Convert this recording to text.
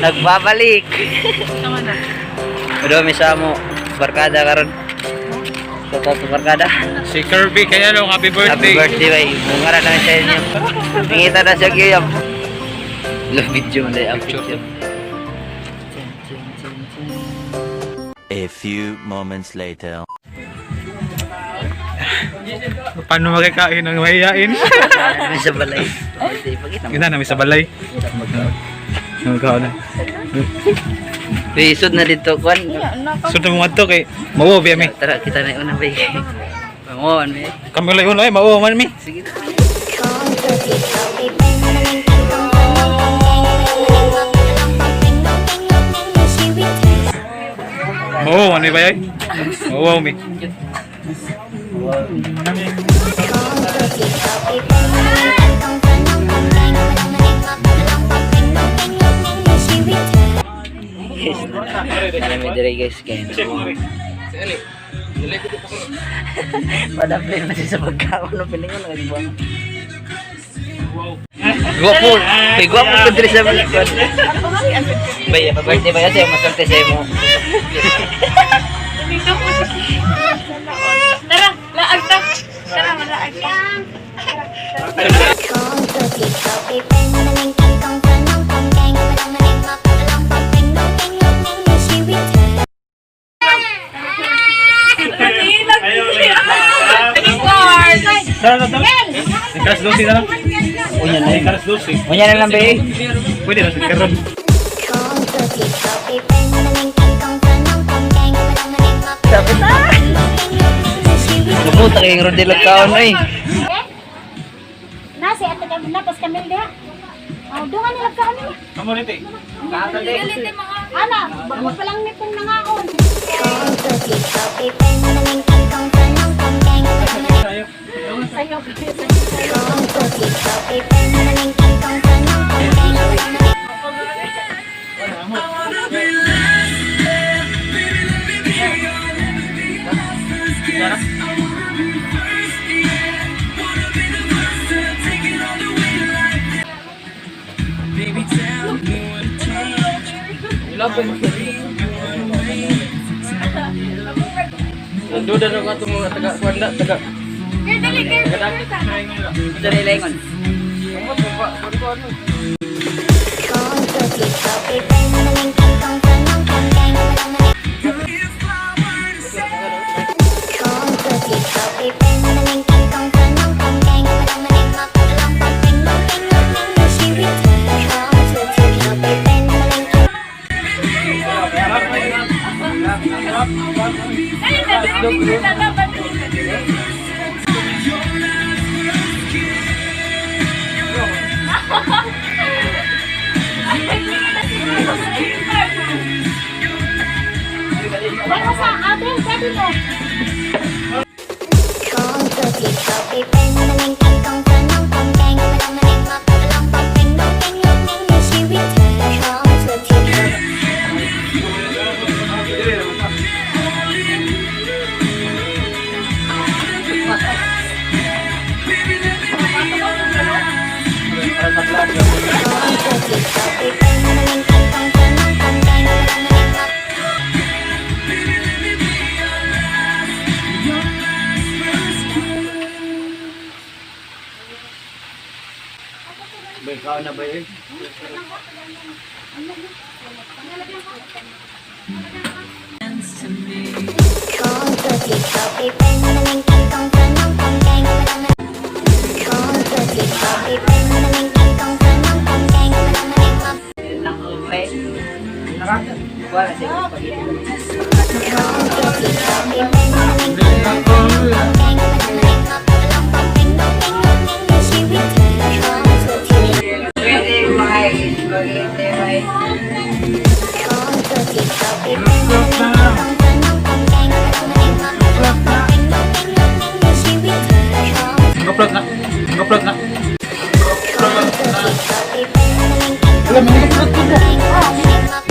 Nagbabalik. Pero may sa mo barkada karon. Sa to barkada. Si Kirby, kaya no, happy Happy birthday. birthday bay. Mungara na sa inyo. Pingita na siya giyam. Lo video man dai ang picture. A few moments later. Paano makikain ang mahihain? Ano sa balay? Birthday pagita mo. Ina namin sa balay. Nagkaon na. Isod na dito kwan. Sunod mo ngadto kay mao biya mi. Tara kita na una bay. Mangon mi. Kami lang unay mao man mi. Sige. Mao man mi bayay. Mao mi. Guys, na mi dire guys kay. Padaplin na siya sa pagkaon no pilingon nga di ba? Gwapo, kay gwapo ka diri sa balay. Bay, happy birthday ba kasi masulti sa imo. Dito po siya. Tara, laag ta. Tara, malaag ta. Tara tara. Karas 12 na lang. Unya na. Karas 12. Unya na lang bay. Pwede na sa karon. Tapos na. Lumuta kay Rodel og kaon oy. Nasi at napas kamil diha. Oh, dungan nila ka nila. Kamo niti. Ana, bago pa lang ni pong nangaon. Duda na ko mga taga kuan taga. Dali, dali. Dali laingon. Wala sa atin, sabi mo. Bay kaon na bay. Nako bay. Wala siya spaghetti. Pwede bay. Spaghetti bay. Nag-upload na. Nag-upload na. Wala, may nag-upload ko.